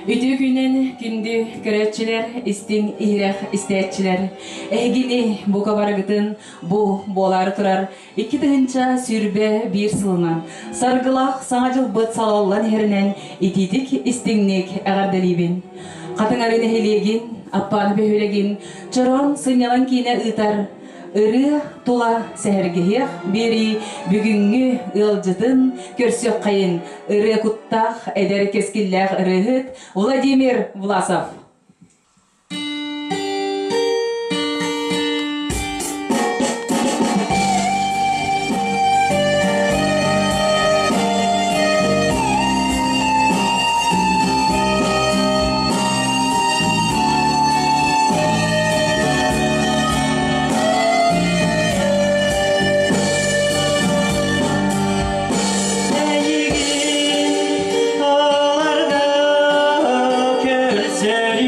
Үтүө күнүн күндү көрөөччүлэр, истиҥ иһирэх истээччилэр. Эһигини бука барыгытын бу буолаары турар 2021 сылынан саргылаах Саҥа дьылбыт салаллан иһэринэн итиитик истиҥник эҕэрдэлиибин. Хатыҥары нэһилиэгин, Аппааны бөһүөлэгин Чороон сынньалаҥ киинэ ыытар Ырыа тула сэһэргэһиэх биэрии бүгүҥҥү ыалдьытын көрсүөххэйин ырыа куттаах эдэр кэскиллээх ырыаһыт Владимир Власов. Эйигин аларга көрсөр.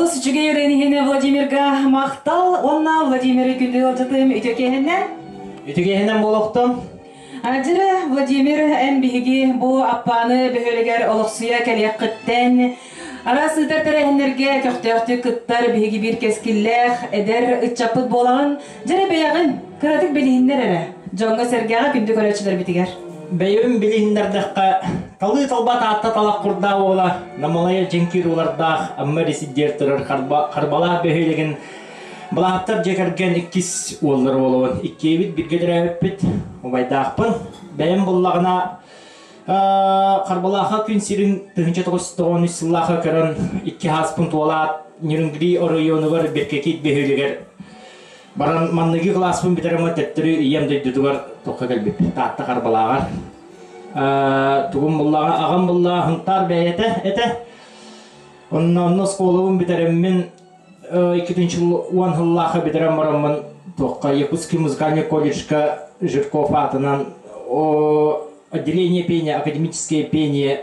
Олус үчүгэй ырыан иһин Владимирга махтал уонна Владимиры күндү ыалдьытым үтүө киэһэннэн. Үтүө киэһэнэн буолуохтун. Дьэрэ, Владимир, эн биһиги бу Аппааны бөһүөлэгэр олохсуйа кэлиэххиттэн араас ыытар тэрээһиннэргэ көхтөөхтүк кыттар биһиги биир кэскиллээх эдэр ыччаппыт буолаҕын. Дьэрэ бэйэҕин кыратык билиһиннэр эрэ, дьоҥҥо-сэргэҕэ күндү көрөөччүлэрбитигэр. Бэйэбин билиһиннэрдэххэ, талыы талба Таатта талах курдаах уола, Намылайа дьэҥкир улардаах Амма ресидиэр турар Харбалаах бөһүөлэгин Балаһаттар дьиэ кэргэн иккис уоллара буолабын. Иккиэбит бииргэ төрөөбүппүт, убайдаахпын. Бэйэм буллаҕына Харбалааха күн сирин 1993 сыллааха көрөн икки ааспын туолаат Нерюнгри оройуонугар Беркекит бөһүөлэгэр баран манныгы кылааспын бүтэрэммин төттөрү ийэм дойдутугар туохха кэлбиппит Таатта Харбалааҕар. Тугум буллаҕа аҕам буллаҕа Һунтаар бэйэтэ этэ. Онно онно оскуолабын бүтэрэммин 2010 сыллаахха бүтэрэн бараммын туохха Якутский музыкальный колледжка Жирков аатынан отделение пения, академическое пение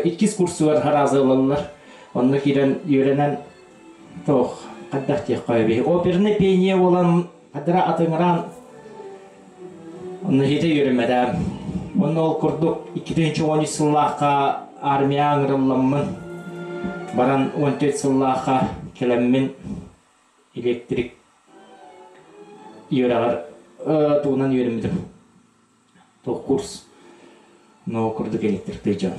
иккис курсугар хараазы ылаллар. Онно киирэн үөрэнэн туох хайдах диэххэ эбий оперное пение буолан хадара атыҥыраан онно иһитэ үөрэммэтэ. Онно ол курдук 2013 сыллаахха армия ыҥырылламмын баран 14 сыллаахха кэлэммин электрик үөрэҕэр тугунан үөрэммитим. Туох курс но курдук электриктэй дьон.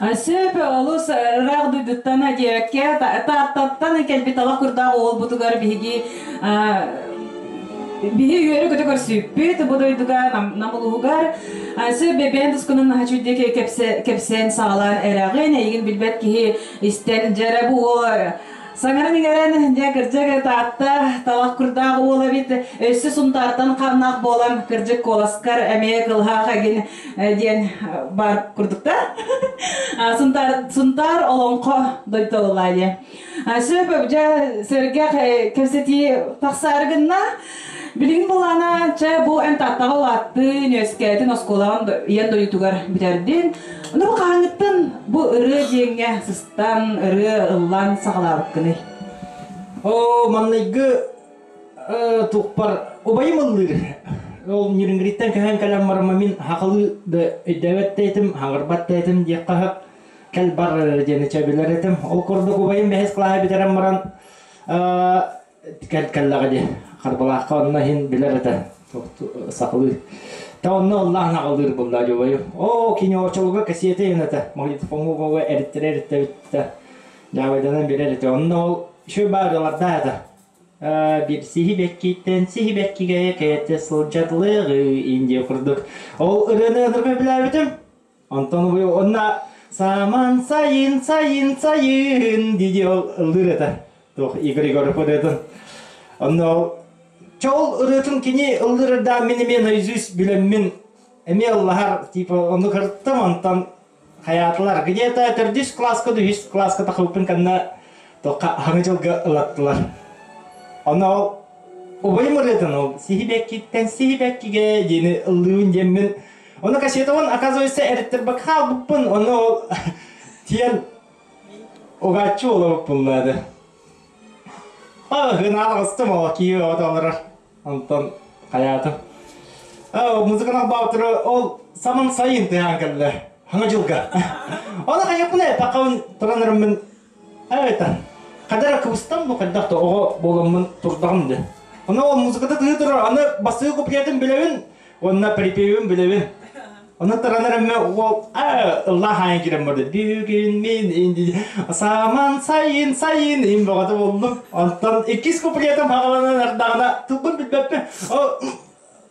Сөп олус ыраах дойдуттан диэбэккэ Тааттаттан кэлбит ала курдаах уолбутугар биһиги биһи үөрэ-көтө көрсүппүт бу дойдуга Нам улууһугар сөп бэбээн тускунан наһаа кэпсээн саҕалаан эрэҕин эйигин билбэт киһи истэн дьэрэ бу уол Саҥаран-иҥэрэн, дьэ, кырдьык, Таатта талах курдаах уол эбит, өссө Сунтаартан ханнаах буолан, кырдьык куоласкар эмиэ кылһаах эгин диэн бар курдуктар. Сунтаар, Сунтаар олоҥхо дойдулаа диye. Сөп, дьэ, сэргэх кэпсэтии тахсаары гынна. Билигин булаана, чэ, бу эн Тааттаҕа улааттын, үөскээтин, оскуолаҕын ийэн дойдутугар бүтэрдин. Ну, бу хаһааҥҥыттан бу ырыа диэҥҥэ сыстан, ырыа ыллаан саҕалаабыккыный? Оо, манныйгы тухпар убайым ыллыыр. Ол Нерюнгриттэн көһөн кэлэн барамма мин хахалыы да өйдөөбөт да этим, хаҥырбат да этим диэххэ кэл бар диэни чэ билэр этим. Ол курдук убайым бэһис кылааһы бүтэрэн баран кэллэҕэ дии Харбалаахха онно иһин билэр этэ сахалыы та онно ыллаан аҕалыыр булла дьубайым оо кини очолуга кассета иһин этэ магнитофоҥҥа эриттэрэ эриттэ дьаабайданан билэр этэ онно ол еще баарылардаах этэ бир сиһи бэккиттэн сиһи бэккигэ кэйэтэ сылдьатлыгы индия курдук ол ырыаны ынырга билээбитим Онтон онно саман сайын сайын сайын дии ол ыллыыр этэ. Туох Игорь Егоров ырыатын. Онно ол чол ырыатын кини ыллыыр да мин эмиэ наизусть билэммин эмиэ ыллаһар типа ону кырттым онтон хайаатылар где-то төрдүс класска үһүс класска тахыбыппын кэннэ туохха хаҥы дьылга ылаттылар. Онно ол убайым ырыатын ол сиһибэккиттэн сиһибэккигэ диэни ыллыыбын диэммин Ону кассетабын, оказывается, эриттэрбэккэ хаалбыппын, ону ол тиэн угааччы буолабыппын наада. Ынаалаҕыстым ол киһи оҕото олорор. Онтон хайаатым. Музыканы албаабыттары ол саман сайын тыаан кэллэ. Хаҥа дьылга. Оны хайаппын ээ, пақабын туран эрэммин это хадара кыбыстан бу хайдах да оҕо буоламмын турдаҕым де. Ону ол музыката тыһыы турар, аны басыы куплетын билэбин, Уонна припевин билэбин. Ону таранар эмме уол ыллаа хаайан киирэн барда. Бүгүн мин саман сайын сайын им бөҕөтө боллум. Онтон иккис куплетым хаҕаланан эрдэҕинэ тылбын билбэппин.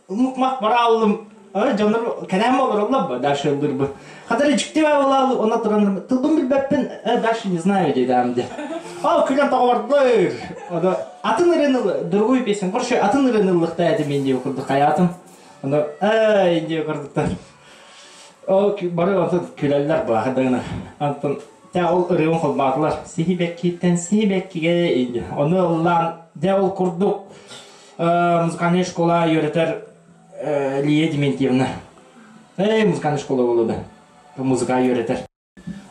Мукмах барааллым. Дьоннор кэнээн олороллор дальше ыллырбын. Хатар ичикти буолааллы онно туран тылбын билбэппин дальше не знаю диэдэм де. Ол күлэн тоҕо бардыр. Атын ырыаны другую песню короче атын ырыаны ыллыхта этим мен диye курдук хайаатым. Ону эй диye курдуктар. Ол бары онтон күлэллэр баахадагына. Антон дьэ ол ырыабын холбаатылар. Сиһибэккиттэн сиһибэккигэ Ону ыллаан дьэ ол курдук музыкальная школа үөрэтэр Лия Дементьевна. Эй, музыкальная школа буолуо да. Музыка үөрэтэр.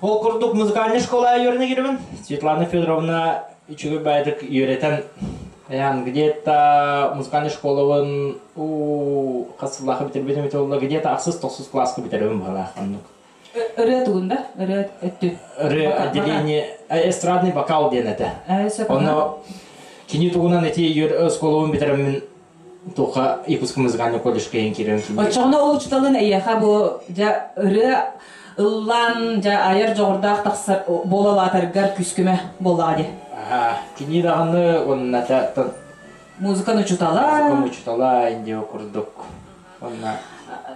Ол курдук музыкальнай школа үөрэнэ киирбин. Светлана Федоровна үчүгэй баайдык үөрэтэн Аян где-то музыкальный школабын у хас сыллаахы бүтэрбитим ити олла где-то ахсыс тохсус класска бүтэрэбин быһалаах оннук. Ырыа тугун да? Ырыа өттү. Ырыа отделение эстрадный вокал диэн этэ. Онно кини тугунан ити оскуолабын бүтэрэммин туха Якутский музыкальный колледжка иһин киирэн Оччоҕуна ол учуталын эйиэхэ бу дьэ ырыа ыллаан дьэ айар дьоҕурдаах тахсар буолалаатаргар күскүмэ буоллаҕа дии. Кини даҕаны уонна музыкан учутала музыкан учутала индио курдук онна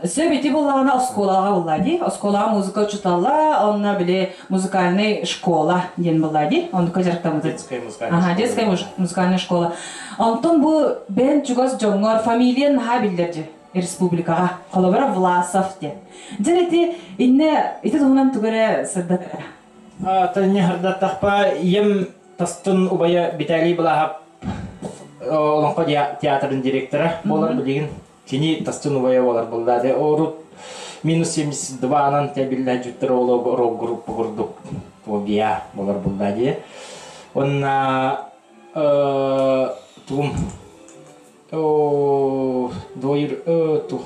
Сөп ити буллаҕына оскуолаҕа булла дии. Оскуолаҕа музыка учутала, онно били музыкальный школа диэн булла дии. Оннука дьарыктаммыт. Детская музыкальная Ага, детская музыкальная школа. Онтон бу бэйэн чугас дьоҥҥор фамилиян наһаа биллэр дии республикаҕа. Холобура Власов диэн. Дьэ ити инне ити туһунан тугу эрэ сырдат Тэнне сырдаттахпа ийэм тастын убайа Виталий Балаһап Олоҥхо театрын директора буолар билигин Кини тастын убайа буолар булла де орут минус 72-анан тэбиллэ дьүттэр олог рок группа курдук фобия болар булла дии. Онна тугум двоюр тух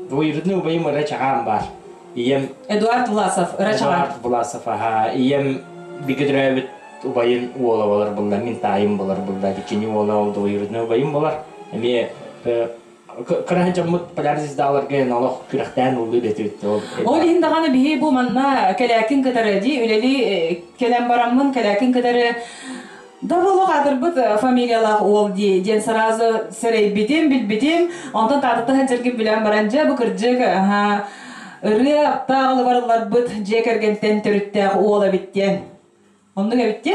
двоюродный убайым ыра чаҕаан баар. Ийэм Эдуард Власов ыра чаҕаан. Эдуард Власов аха ийэм бигидирээбит убайын уола болар булла мин таайым болар булла кини уола ол двоюродной убайым болар эмиэ кыраһа дьоммут полярный звездаларга олох күрэхтээн ыллыыр этибит ол Ол иһин даҕаны биһи бу манна кэлээкин кытары дии үлэлии кэлэн бараммын кэлээкин кытары да буолуох аатырбыт фамилиялаах уол дии диэн сразу сэрэйбитим, билбитим. Онтон таатыта сылдьаргын билэн баран дьэ бу кырдьык ырыа аптаах ылыбарылларбыт дьиэ кэргэнтэн төрүттээх уол эбит диэн. Оннук эбит дии.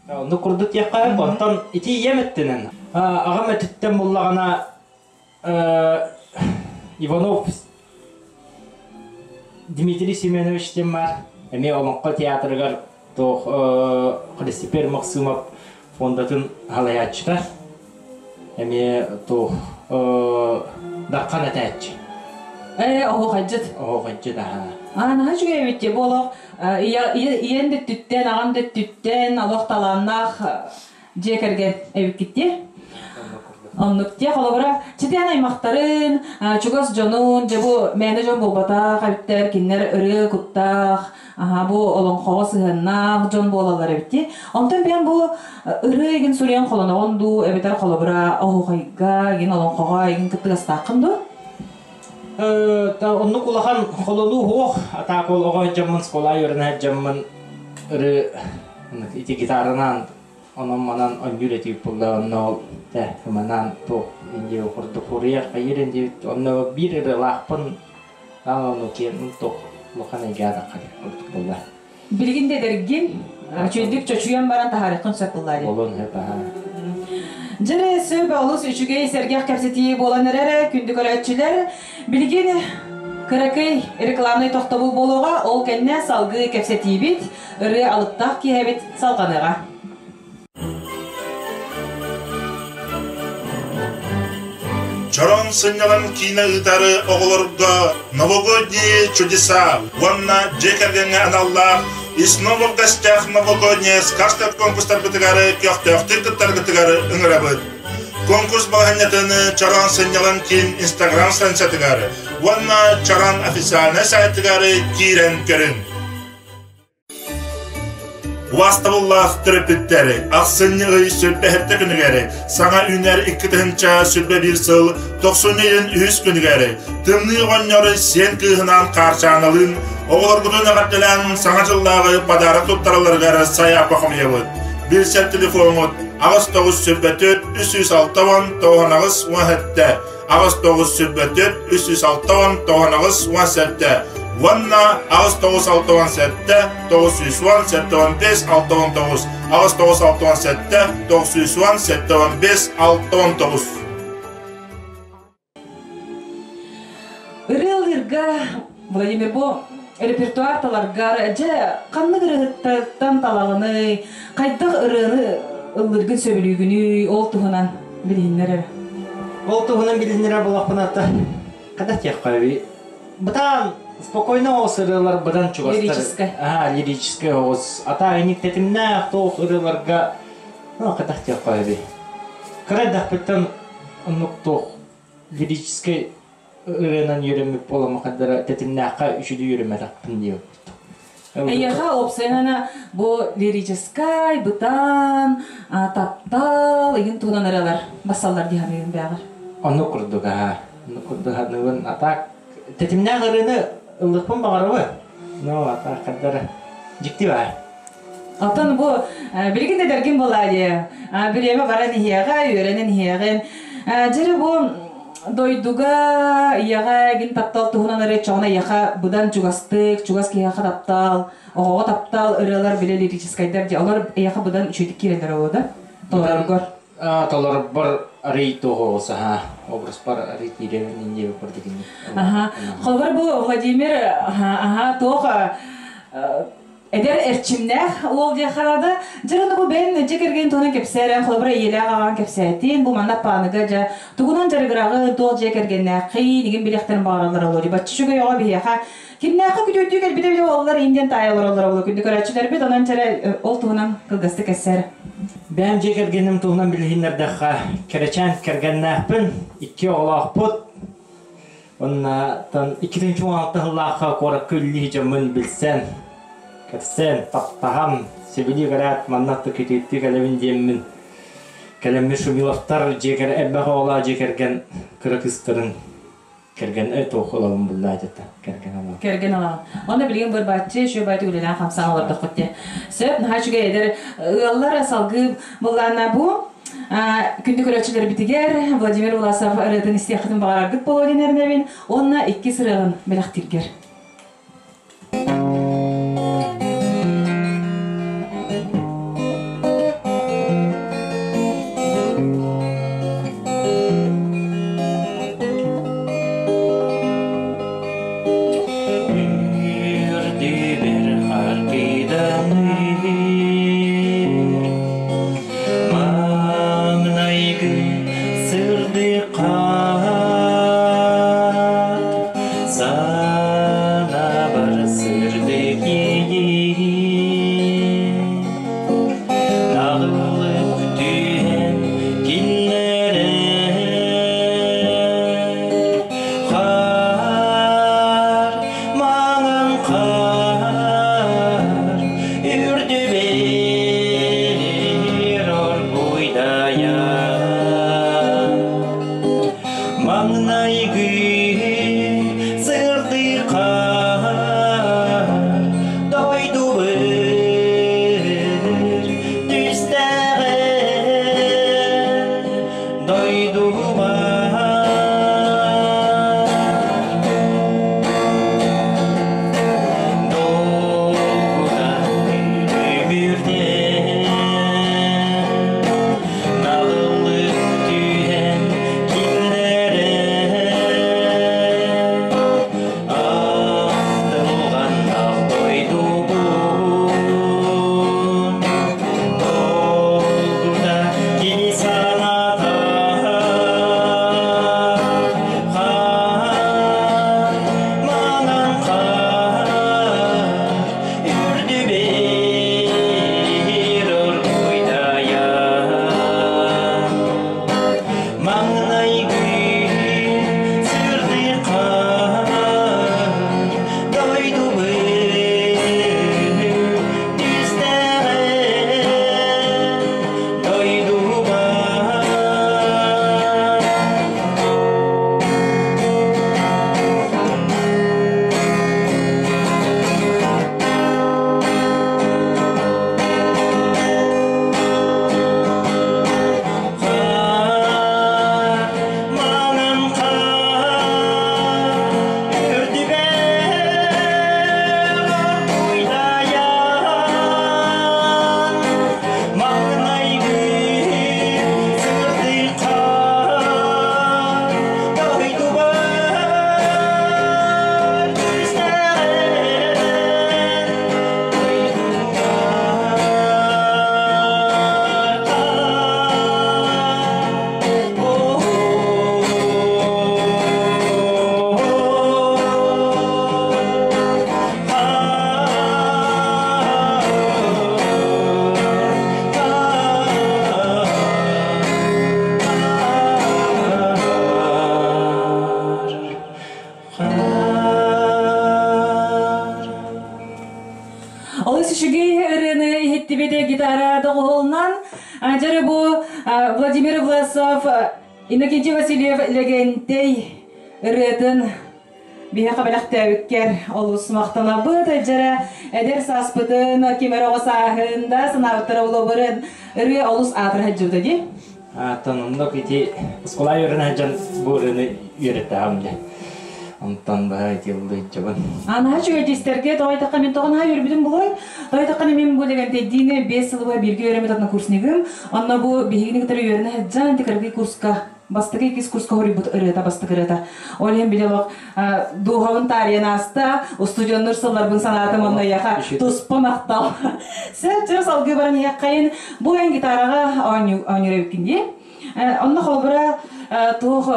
Оннук курдук диэххэ, онтон ити ийэм өттүнэн, аҕам өттүттэн буллаҕына Иванов Дмитрий Семенович диэн баар, эмиэ Олоҥхо театрыгар туох Христопер Максимов фондатын салайааччыта, эмиэ туох Дархан этээччи. Ээ, оһуохайдьыт. Оһуохайдьыт, аһаа. Аа, наһаа үчүгэй эбит дии, бу олох ийэн да өттүттэн, аҕам да өттүттэн олох талааннаах дьиэ кэргэн эбиккит дии. Оннук дии, холобура, читиэн аймахтарын, чугас дьонун, дьэ бу мээнэ дьон буолбатах эбиттэр, кинилэр ырыа куттаах, аха бу олоҥхоҕо сыһыаннаах дьон буолаллар эбит дии. Онтон бэйэм бу ырыа игин суруйан холоноҕун дуу, эбэтэр холобура оһуохайга игин олоҥхоҕо игин кыттыгастааххын дуу? Оннук улахан холонуу суох. Атаак ол оҕо дьоммун, школа үөрэнэ дьоммун ыры ити гитаранан онон-манан онньуур этиибит буолла онно ол тэ манан туох индио курдук хуруйар хайыр индиэбит онно биир ырыалаахпын ону киэн туох улахан эйгээтахха курдук буолла. Билигин да эдэргин, үчүгэйдик чочуйан баран таһаарыаххын сөп буолла дии. Болон сөп аха. Дьэ сөп олус үчүгэй сэргэх кэпсэтии буолан эрэр күндү көрөөччүлэр. Билигин кыракый рекламнай тохтобул буолуоҕа, ол кэннэ салгыы кэпсэтиибит, ырыа алыптаах киэһэбит салҕаныаҕа. Чороон сынньалаҥ киинэ ыытары оҕолорго «Новогодние чудеса» уонна дьиэ кэргэҥҥэ аналлаах «И снова в гостях новогодняя сказка» конкурстарбытыгар көхтөөхтүк кыттаргытыгар ыҥырабыт. Конкурс балаһынньатын Чороон сынньалаҥ киин Инстаграм страницатыгар уонна Чороон официальнай сайтыгар киирэн көрүҥ. Убаастабыллаах төрөппүттэр, ахсынньы ый сүрбэһэртэ күнүгэр, саҥа үүнэр 2021 сыл тохсунньу ыйын үһүс күнүгэр Тымныы оҕонньор сиэн кыыһынаан Хаарчааналыын оҕолоргутун эҕэрдэлээн Саҥа дьыллааҕы подарок туттаралларыгар сайаапка хомуйабыт. Билсэр телефоҥҥут 89 24 360 98 17 89 24 360 98 17 уонна 89 67 910 75 69 89 67 910 75 69 Ырыалыырга Владимир бу репертуар таларгар дьэ ханнык ырыаһыттартан талаҕыный, хайдах ырыаны ыллыыргын сөбүлүүгүнүй, ол туһунан билиһиннэр эрэ. Ол туһунан билиһиннэрэр буоллахпына, хата диэххэ бытаан. Спокойно оҕус ырыалар быдан чугастар. Лирическай. Аа, лирическай оҕус. Ата инник тэтимнээх туох ырыаларга ну, хатах диэх эби. Кыра эрдэхпиттэн оннук туох лирическай ырыанан үөрэммит буолан хаддара тэтимнээххэ үчүгэй үөрэммэтэхпин диэбит. Эйиэхэ уопсайынан бу лирическай, бытаан, таптал игин туһунан ырыалар бассаллар дии саныыбын бэҕэр. Оннук курдук аха. Оннук курдук саныыбын. А так тэтимнээх ырыаны ыллыахпын баҕарабын. Но а так хаддара дьикти баар. Оттон бу билигин да эдэргин буолаа дии. Бириэмэ баран иһиэҕэ, үөрэнэн иһиэҕин. Дьэ бу дойдуга ийэҕэ эгин таптал туһунан эрэ чоҕуна эйиэхэ быдан чугастык, чугас киһиэхэ таптал, оҕоҕо таптал ырыалар били лирическайдар дии. Олор эйиэхэ быдан үчүгэйдик киирэллэр ол да? Толороргор. Толорорбор арый туох аха образпар арый киирэбин инниэбит курдук инни. Аха. Холобур бу Владимир аха туох эдэр эрчимнээх уол диэххэ наада. Дьэ ону бу бэйэн дьиэ кэргэн туһунан кэпсээрэн, холобура ийэлээх аҕаҥ кэпсээтин, бу манна пааныга дьэ тугунан дьарыгыраҕын, туох дьиэ кэргэннээххин, игин билиэхтэрин баҕараллар олор. Бачча үчүгэй оҕо биһиэхэ кимнээххэ күтүөттүү кэлбитэ бile оллар индиан таайа олороллор олор күндү көрөөччүлэрбит, онон чэрэ ол туһунан кылгастык кэссээр. Бэйэм дьиэ кэргэним туһунан билиһиннэрдэххэ, кэрэчээн кэргэннээхпин, икки оҕолоохпут. Оннтан 2016 сыллаахха куоракка үллүү дьоммун билсэн, кэпсээн, таптаһан, сөбүлүү кэлээт манна күтүөттүү кэлэбин диэммин кэлэммин Шумиловтар дьиэ кэр элбэх оҕолоох дьиэ кэргэн кыра кыыстарын кэргэн туох ылабын буллаа дьата кэргэн алаҕын. Кэргэн алаҕын. Онно билигин бырбааччы үчүгэй баайты үлэлээн хамсаан олордоххут диye. Сөп, наһаа үчүгэй эдэр ыаллар салгыы былаана бу Күндү көрөөччүлэрбитигэр Владимир Власов ырыатын истиэххитин баҕараргыт буолуо диэн эрэнэбин уонна иккис ырыаҕын бэлэхтииргэр. Үрдүбэр харгыданыр Маҥнайгы сырдык хаат доҕуһуолунан дьэрэ бу Владимир Власов, Иннокентий Васильев Лэгэнтэй ырыатын биһиэхэ бэлэхтээбиккэр олус махтанабыт. Дьэрэ эдэр сааспытын, ким эрэ оҕо сааһын да санаабыттара улабырын ырыа олус аатыра сылдьыбыта дии. Ааттан оннук ити оскуола үөрэнэ сылдьан бу ырыаны үөрэттэҕим дьэ. Онтон баһа ити ыллыйдьабын. Анаһа үчүгэйдистэргэ тоҕойдохха мин тоҕо наһаа үөрбүтүм булуой. Тоҕойдоххо мин бу Лэгэнтэйдиини 5 сыл бииргэ үөрэммит однокурснигым. Онно бу биһигини кытары үөрэнэ сылдьан ити кыракый курска бастакы иккис курска хоруйбут ырыата бастакы ырыата. Ол иһин били олох дууһабын таарыйан ааста, устудьуоннуур сылларбын санаатым онно яха туспа махтал. Сэр чыр салгыы баран иһэххэйин бу эн гитараҕа оонньуур эбиккин дии. Онно холобура туох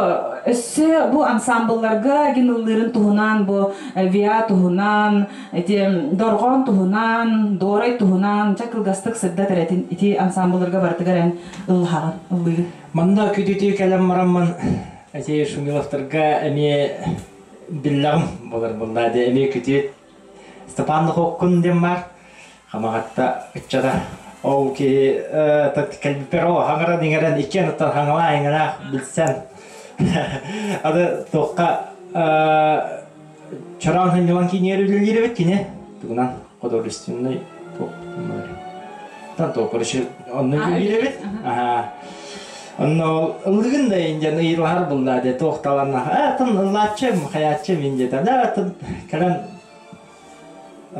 өссө бу ансамблларга гин ыллыырын туһунан бу виа туһунан ити дорҕоон туһунан дуорай туһунан ча кылгастык сырдат эрэтин ити ансамблларга барытыгар эн ыллаһаҕын ыллыырын. Манна күтүтүү кэлэн бараммын эти Шумиловтарга эмиэ биллэҕим болар буолла дии эмиэ күтүөт Степан Нохоккун диэн баар Хамаҕатта ыччата ол киһи кэлбиппэр о хаҥаран иҥэрэн иккиэн оттон хаҥалаа иҥэлээх билсэн аны туохха чороон сынньалаҥ киинигэр үлэлиир эбит кини тугунан художественный туох тан туох короче онно үлэлиир эбит онно ол ыллыгын да индиан ыйылаһар булла де туох таланна атын ыллааччым хаyaаччым индиэтэ да атын кэлэн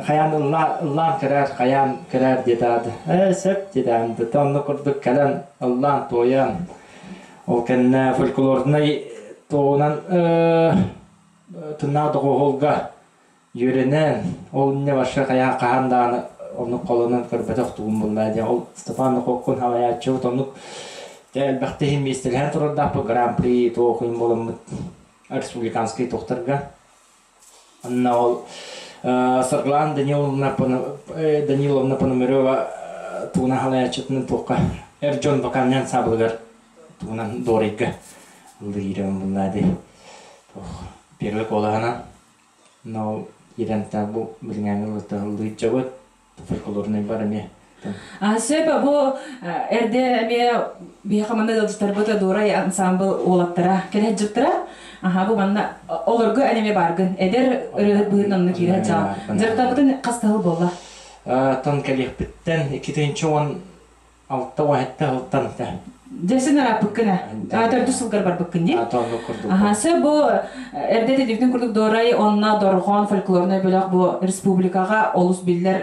хайаан ыллаан кэрээр хайаан кэрээр диэтэҕэ ээ сөп диэтэҕин онно курдук кэлэн ыллаан туойан ол кэннэ фольклорнай туоҕунан тыннаах доҕуһуолга үөрэнэн ол инньэ вообще хайаан хаһан даҕаны оннук холонон көрбөтөх тугум буолла диэн ол Степан Нохоккун халайааччыбыт оннук дьэ элбэхтик иһин миэстэлэһэн турардаахпыт гран-при туох иһин буоламмыт республиканскай туохтарга Онно ол Саргылаан Даниловна Даниловна Пономарева тугунан халайааччытынан туохха эр дьон вокальнай ансаабылыгар тугунан дуорайга ыллыырым булла дии туох первый куолаһынан но киирэн бу билиҥээҥи ыллыырдьабыт фольклорнай бар эмиэ. Сөп, бу эрдэ эмиэ биһиэхэ манна ыалдьыттарбыт Дуорай ансаамбыл уолаттара кэлэ сылдьыттара. Аха, бу манна олорго эн эмиэ бааргын. Эдэр ырыаһыт быһыытынан онно киирэ сылдьаҕын. Дьарыктаммытын хас да сыл буолла? Тон кэлиэхпиттэн 2016 сылтан Дьэ син ырааппыккын ээ. Төрдүс сылгар барбыккын дии. Аха, сөп бу эрдэ этилибитин курдук Дорай онно Дорҕоон фольклорнай бөлөх бу республикаҕа олус биллэр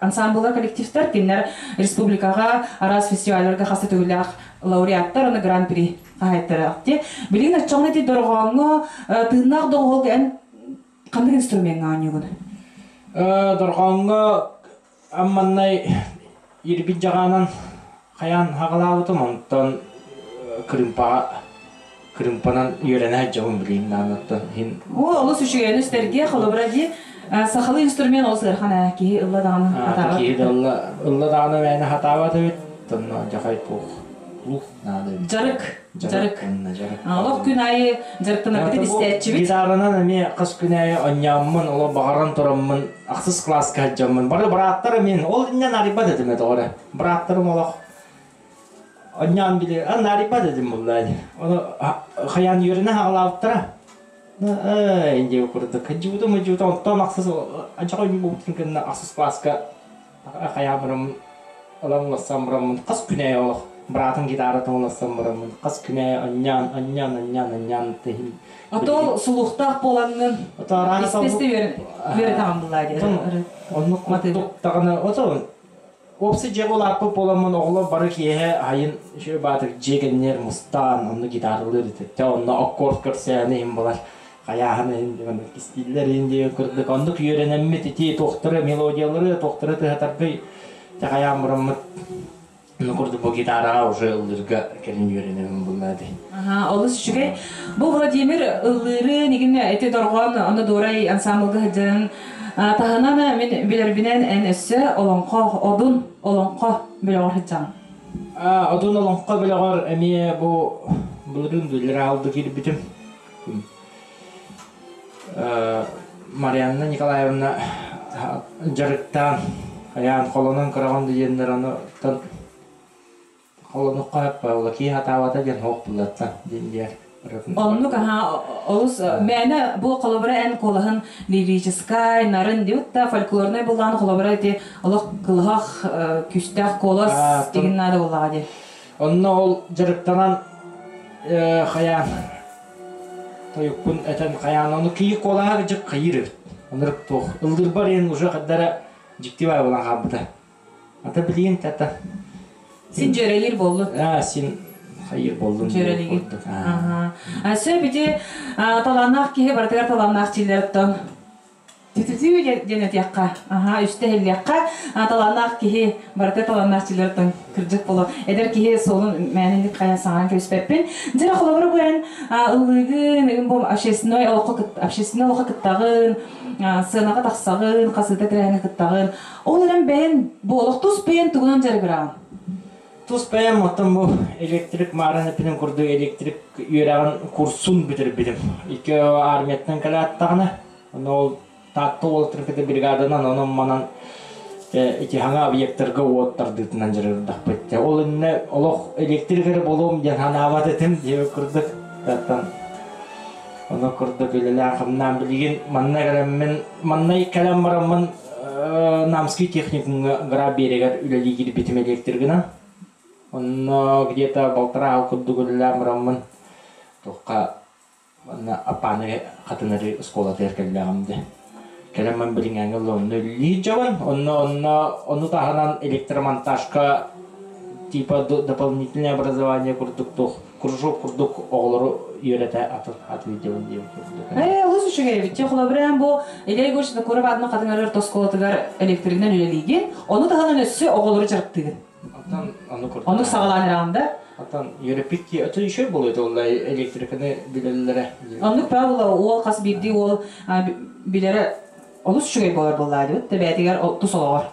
ансамбллар коллективтар кинилэр республикаҕа араас фестивалларга хас да төгүллээх лауреаттар уонна гран-при хаһаайыттара. Билигин оччоҕуна ити дорҕооҥҥо тыыннаах доҕуһуолга эн ханнык инструмеҥҥа оонньуугун? Дорҕооҥҥо Амманнай ирбит дьаҕаанан хайаан хаҕалаабытым, онтон кырыымпаҕа кырыымпанан үөрэнэ сылдьабын билигин даҕаны оттон иһин Оо, олус үчүгэйин үстэргэ, холобура дии, сахалыы инструмент олус ыарахан ээ, киһи ылла даҕаны хатаабат. Киһи да ылла, ылла даҕаны мээнэ хатаабат эбит, онно дьахай туох лух наада эбит. Дьарык. Дьарык. Олох күн аайы дьарыктанарбытын истээччибит. Гитаранан эмиэ хас күн аайы онньооммун, олох баҕаран тураммын, ахсыс кылааска сылдьаммын, бары бырааттарым мин ол инньэ нарыйбат этим этэ оҕо Бырааттарым олох онньоон били нарыйбат этим булла Ону хайаан үөрэнэ хаҕалаабыттара. Ээ, диэ курдук. Дьуутум, дьуутум, онтон ахсыс, адьаҕа буолбутун кэннэ ахсыс кылааска хайаан бараммын ылан уларсан бараммын хас күн ээ олох быраатым гитаратын уларсан бараммын хас күн ээ анньаан анньаан анньаан анньаан тыһын Ото сулуктаах буолаҥҥын истэ үөрэтэҕин буллаа диэн. Оннук курдук даҕаны ото уопсай дьиэҕэ улааппыт буоламмын оҕолор бары киэһэ айын үчүгэй баатыр дьиэ кэннигэр мустаан онно гитаралыыр этэ онно аккорд көрсөөнү иһин булар хайааһын иһин диэн кистииллэр иһин диэн курдук оннук үөрэнэммит ити туохтары мелодиялары туохтары тыһатаргый хайаан бараммыт ну курдук бу гитараҕа уже ыллыырга кэлин үөрэнэбин булла ди. Аха, олус үчүгэй. Бу Владимир ыллыыры нигинэ ити дорҕоон онно дуорай ансамблга сылдьарын таһынан мин билэрбинэн эн өссө олоҥхо одун олоҥхо бөлөҕөр сылдьаҕын. Одун олоҥхо бөлөҕөр эмиэ бу былырыын биллэр аалды киирбитим. Марианна Николаевна дьарыктаан. Хайаан холонон көрөҕүн да диэннэр ону оттон холонукка хөп кии хатаабата диэн хоох буллаттан диэн диэр. Оннук аха олус мээнэ бу холобура эн куолаһын лирическай, нарын диют да фольклорнай буллаан холобура ити олох кылыһах күүстээх куолас тигин наада буоллаҕа дии. Онно ол дьарыктанан хайаан тойукпун этэн хайаан ону кии куолаһа дьык хайыыр эбит. Оннук туох ыллырбар иһин уже хаддара дьикти баа буолан хаалбыта. Ата билигин тата. Син дьүөрэлиир буоллун. Аа, син хайыр боллун. Дьүөрэлиир. Аха. Сөп ити талааннаах киһи барытыгар талааннаах чиллэриттэн түтүтүү диэн этиэххэ, аха, үстэ иһиллиэххэ, талааннаах киһи барыта талааннаах чиллэриттэн кырдьык боло. Эдэр киһи суолун мээнинник хайа саҥаран кэбиспэппин. Дьэ, холобура бу эн ыллыыгын, бу общественной олоххо общественной олоххо кыттаҕын, сыанаҕа тахсаҕын, хасыыта тэрээһиҥҥэ кыттаҕын. Ол эрэн бэйэн бу олох тус бэйэн тугунан дьарыгыраҕын? Тус бэйэм оттон бу электрик маарын эппитин курдук электрик үөрэҕин курсун бүтэрбитим. Икки армияттан кэлээттаҕына, ону ол Таатта уолаттарын бригаданан онон манан ити хаҥа объекттарга уот тардыытынан дьарыгырдахпыт. Ол иннэ олох электрик эрэ буолуом диэн санаабат этим диэбит курдук. Таттан ону курдук үлэлээн-хамнаан билигин манна кэлэммин манна кэлэн бараммын Намский техникумҥа гра биэрэгэр үлэлии киирбитим электригынан. Онно где-то балтараа сыл курдук үлэлээн бараммын туохха манна Аппааны хатынары оскуолатыгар кэллэҕим дии. Кэлэн билиҥҥээҥҥэ онно үлэлиир дьабын. Онно онно ону таһынан электромонтажка типа дополнительное образование курдук туох кружок курдук оҕолору үөрэтэ атын атын дьабын диэбит курдук. Ээ, олус үчүгэй эбит. Холобура, бу Илья Егорович Винокуров аатынан Хатыҥырар оскуолатыгар электригинэн үлэлиигин, ону таһынан өссө оҕолору дьарыктыыгын. Онтон ону курдук. Оннук саҕалаан эрэҕин да? Оттон үөрэппит ки ото еще буолуо ол электриканы билэллэрэ. Оннук правило уол хас биирдии уол билэрэ олус үчүгэй буолар буоллаа дибит тэбээтигэр тус олоҕор.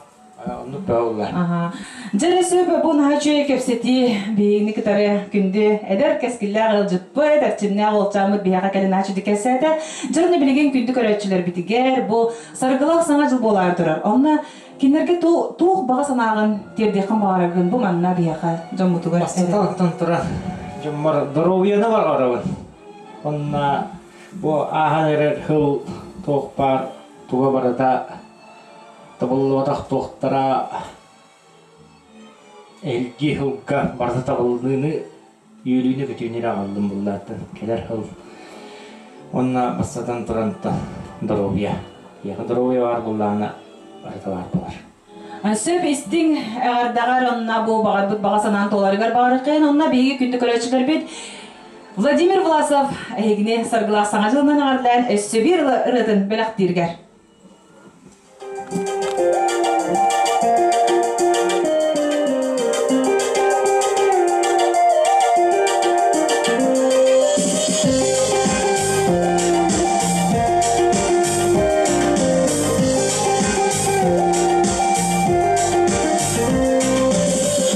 Оннук правило. Аха. Дьэ сөп бу наһаа үчүгэй кэпсэтии биһигини кытары күндү эдэр кэскиллээх ыалдьыппыт, эрчимнээх уолчааммыт биһиэхэ кэлин наһаа үчүгэй кэпсээтэ. Дьэ билигин күндү көрөөччүлэрбитигэр бу саргылаах саҥа дьыл буолаары турар. Онно Кинилэргэ туох баҕа санааҕын тиэрдиэххин баҕараргын бу манна биһиэхэ дьоммутугар Бастатан туран дьоммор доруобуйаны баҕарабын. Онно бу ааһан эрэр сыл туох баар туга барыта табыллыбатах туохтара эһиги сылга барыта табыллыыны үөрүүнү-көтүүнү эрэ аҕаллым буллааттан кэлэр сыл уонна бастатан туран доруобуйа киһиэхэ доруобуйа баар буоллаҕына барыта баар буолар. Сөп истиҥ эҕэрдэҕэр онно бу баҕарбыт баҕа санаан туоларыгар баҕарыаххайын онно биһиги күндү көрөөччүлэрбит Владимир Власов эһигини саргылаах саҥа дьылынан эҕэрдэлээн өссө биир ырыатын бэлэхтииргэр.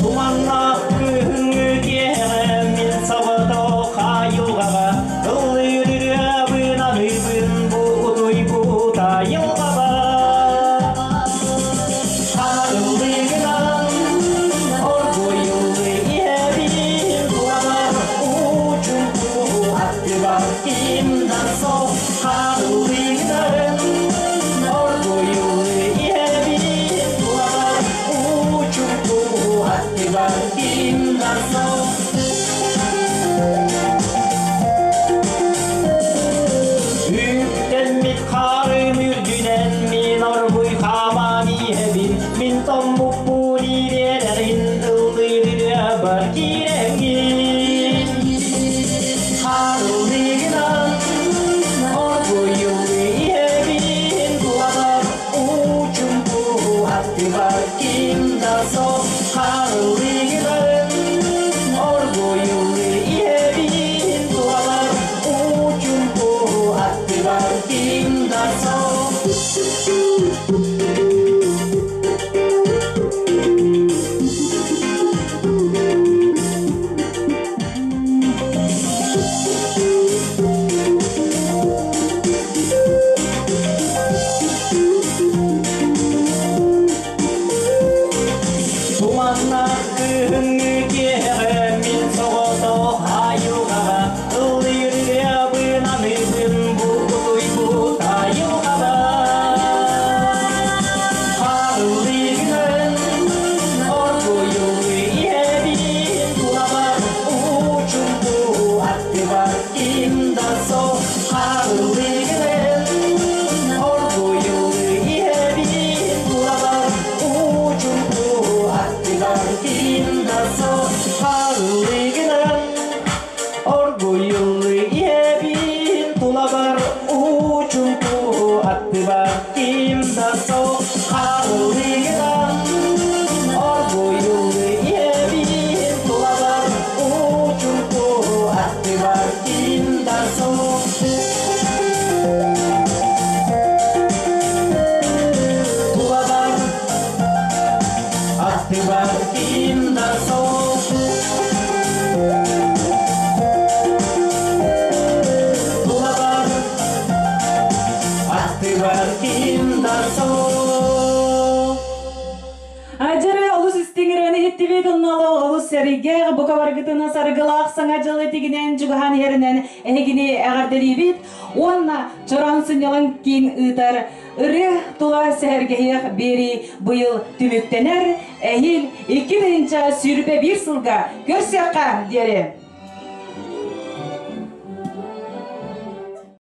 Туманнаах күһүҥҥү киэһэҕэ мин сабата хаайылҕаҕа ыллыыр аныыбын бу утуйбут айылҕаба Харыллыгынан оргуйуллу иһэбин буолар уучумпу аттыбар ким да суох харыллыгынан оргуйуллу иһэбин буолар уучумпу аттыбар ким да суох. Үктэммит хаарым үрдүнэн мин оргуй хааман иһэбин, мин тоҥмуппун ириэрэрин ыллыыр ырыабар киирэҥҥин. Харылыгынан оргуйуллуу иһэбин, куотар уучумпу аттыбар ким да суох. Харылыгынан оргуйуллуу иһэбин, куотар уучумпу аттыбар ким да суох. олус сэргэх бука баргытына саргылаах саҥа дьыл этигинэн чугаһаан иһэринэн эһигини эҕэрдэлиибит уонна чороон сынньалаҥ киин ыытар ырыа тула сэһэргэһиэх биэрии быйыл түмүктэнэр эһиил 2021 сылга көрсүөххэ диэри.